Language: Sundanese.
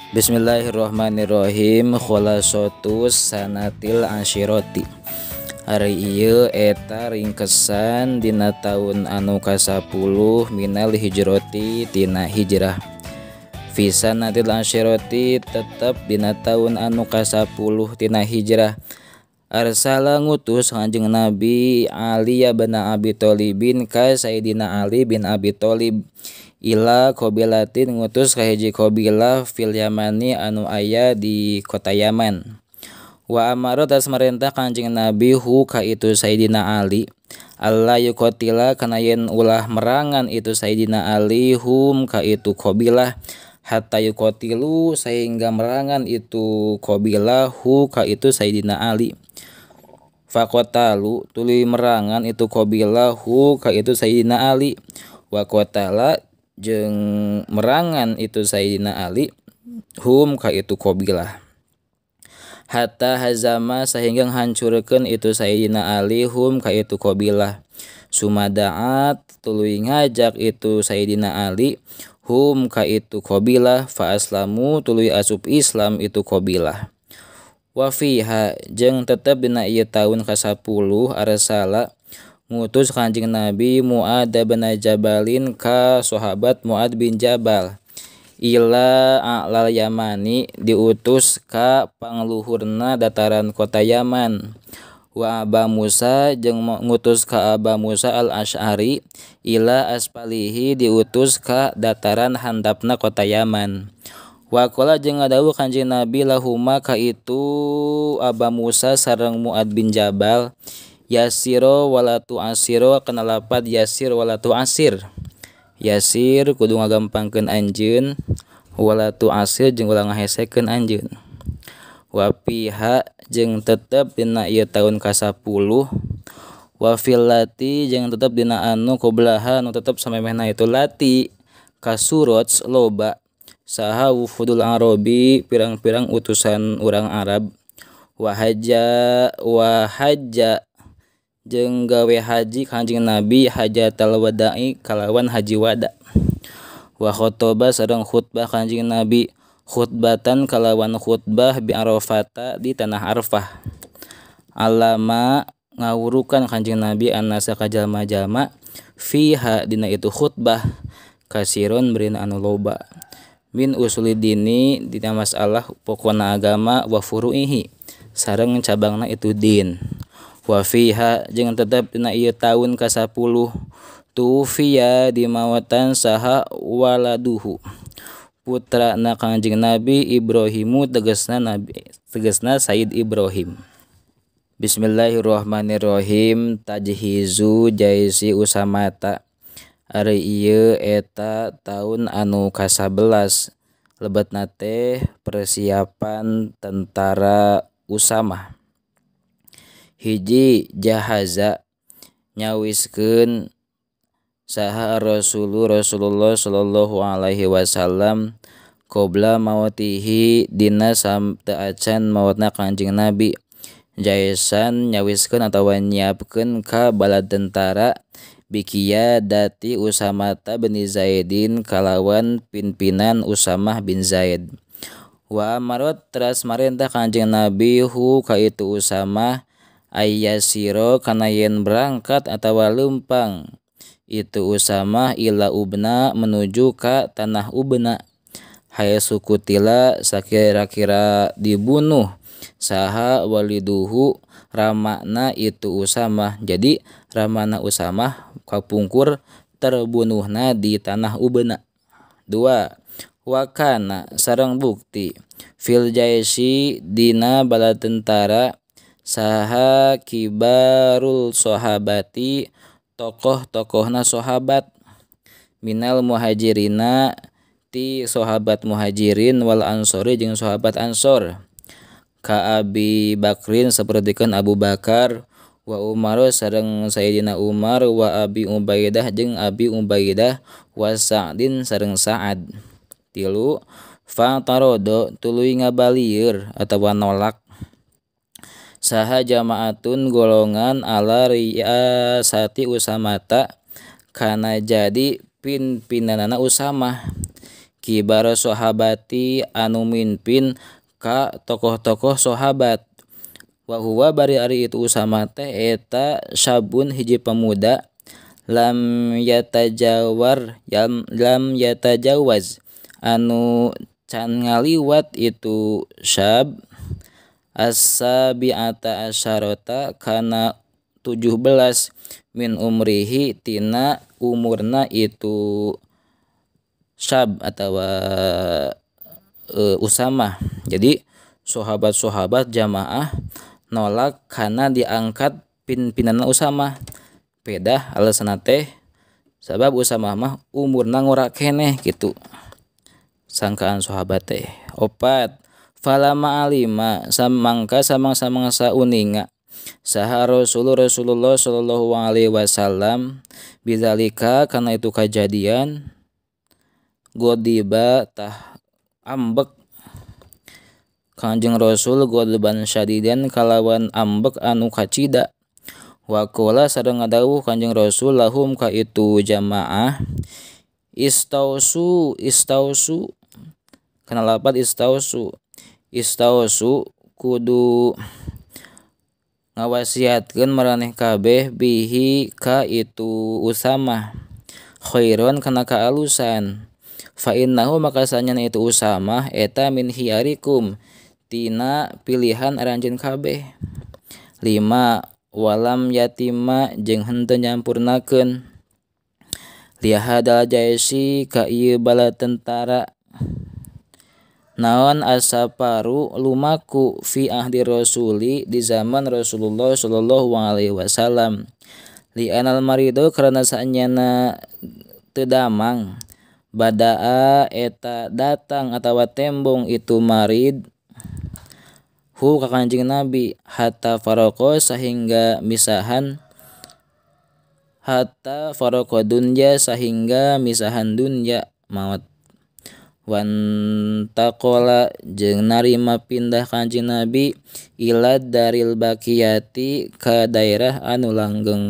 Bismillahirrahmanirrahim. Khulasatus sanatil ashirati. Ari ieu eta ringkesan dina taun anu ka-10 minal hijrati tina hijrah. Fi sanatil ashirati tetep dina taun anu ka-10 tina hijrah. Arsala ngutus Kanjeng Nabi Ali bin Abi Thalibin ka Sayyidina Ali bin Abi Thalib ila qabilatin ngutus ka hiji qabilah fil Yamani anu aya di kota Yaman. Wa amara tas marentah Kanjeng Nabi hu ka itu Sayyidina Ali alla yuqatila kana yen ulah merangan itu Sayyidina Ali hum ka itu qabilah hatta yuqatilu sehingga merangan itu qabilah hu ka itu Sayyidina Ali. Faqatalu tuluy merangan itu qabilah hu ka itu Sayyidina Ali. Wa qatala jeung merangan itu Sayyidina Ali hum ka itu qabilah. Hatta hazama sehingga nghancurkeun itu Sayyidina Ali hum ka itu qabilah. Sumadaat tuluy ngajak itu Sayyidina Ali hum ka itu qabilah fa aslamu tuluy asup Islam itu qabilah. Wa fiha jeung tetep dina ieu taun ka-10 arsala ngutus Kanjeng Nabi Mu'ad bin Jabalin ka sahabat Mu'ad bin Jabal ila a'lal Yamani diutus ka pangluhurna dataran kota Yaman. Wa Aba Musa jeung ngutus ka Aba Musa al-Asy'ari ila aspalihi diutus ka dataran handapna kota Yaman. Wa qala jeung ngadawuh Kanjeng Nabi lahuma ka itu Aba Musa sareng Mu'ad bin Jabal yasiro wala tu'asiro kana lapad yasir wala tu'asir. Yasir kudu ngagampangkeun anjeun, wala tu'asir jeung ulah ngahesekeun anjeun. Wa fiha jeung tetep dina ieu taun ka-10 wa fil lati jeung tetep dina anu qoblaha anu tetep samemehna itu lati kasurot loba saha wufudul arabi pirang-pirang utusan urang Arab. Wa hajja jeung gawe haji Kanjeng Nabi hajatal wada'i kalawan haji wada. Wa khotoba sareng khutbah Kanjeng Nabi khutbatan kalawan khutbah bi Arafata di tanah Arafah. Alama ngawurukan Kanjeng Nabi annasa ka jalma-jalma fiha dina itu khutbah kasiron berina anu loba min usulidini dina masalah pokona agama wa furu'ihi sareng cabangna itu din. Wa fiha jeung tetep dina ieu taun ka-10 tufiya dimawatan saha waladuhu putrana Kanjeng Nabi Ibrahimu tegasna Sayyid Ibrahim. Bismillahirrahmanirrahim. Tajhizu jaisi Usamata. Ari ieu eta taun anu ka-11 lebetna teh persiapan tentara Usamah. Hiji jahaza nyawiskeun saha Rasulullah sallallahu alaihi wasallam qabla mautihi dina samte acan mautna Kanjeng Nabi. Jaisan nyawiskeun atawa nyiapkeun ka bala tentara bikiya dati Usamata bin Zaidin kalawan pimpinan Usamah bin Zaid. Wa amarot teras marentah Kanjeng Nabi hu ka itu Usamah ayyasiro kana yen berangkat atawa leumpang itu Usamah ila Ubna menuju ka tanah Ubna haitsu kutila sakira-kira dibunuh saha waliduhu ramana itu Usamah. Jadi ramana Usamah kapungkur terbunuhna di tanah Ubna. 2. Wakana sareng bukti fil jaisi dina bala tentara saha kibarul sahabati tokoh-tokohna sahabat minal muhajirina ti sahabat muhajirin wal ansori jeung sahabat ansor ka Abi Bakrin sapertikeun Abu Bakar wa Umar sareng Sayyidina Umar wa Abi Ubaidah jeung Abi Ubaidah wa Sa'din sareng Sa'ad. 3. Fa tarodo tuluy ngabalieur atawa nolak saha jamaatun golongan ala riasati Usamata kana jadi pimpinanana Usamah. Kibar sahabati anu mimpin ka tokoh-tokoh sahabat. Wa huwa bari ari itu Usama teh eta sabun hiji pemuda lam yatajawar lam yatajawaz anu can ngaliwat itu syab as-sabi'ata asyarata kana 17 min umrihi tina umurna itu syab atawa Usama. Jadi sahabat-sahabat jamaah nolak karena diangkat pimpinan Usama. Pedah alasan teh sabab Usama mah umurna ngora keneh gitu. Sangkaan sahabat teh. 4 falama alima samangka samang-samangsa uninga saha Rasulullah sallallahu alaihi wasallam bidzalika kana itu kajadian godiba tah ambek Kanjeng Rasul godban syadidan kalawan ambek anu kacida. Wa qala sareng ngadawuh Kanjeng Rasul lahum ka itu jamaah istausu istausu kana lapat istausu istausu kudu ngawasiatkeun maraneh kabeh bihi ka itu Usama khairon kana kaalusan fa innahu maka sanyana itu Usama eta min hiyarikum tina pilihan aranjeun kabeh. 5 walam yatima jeung henteu nyampurnakeun lihadal jaisi ka ieu bala tentara naon asaparu lumaku fi ahdi rasuli di zaman Rasulullah sallallahu alaihi wasallam li anal marido karena saanyana teu damang badaa eta datang atawa tembong itu marid hu ka Kanjeng Nabi hatta faraqo sahingga misahan hatta faraqo dunya sahingga misahan dunya maut wantaqala jeung narima pindah Kanjeng Nabi ila daril baqiyati ka daerah anu langgeng.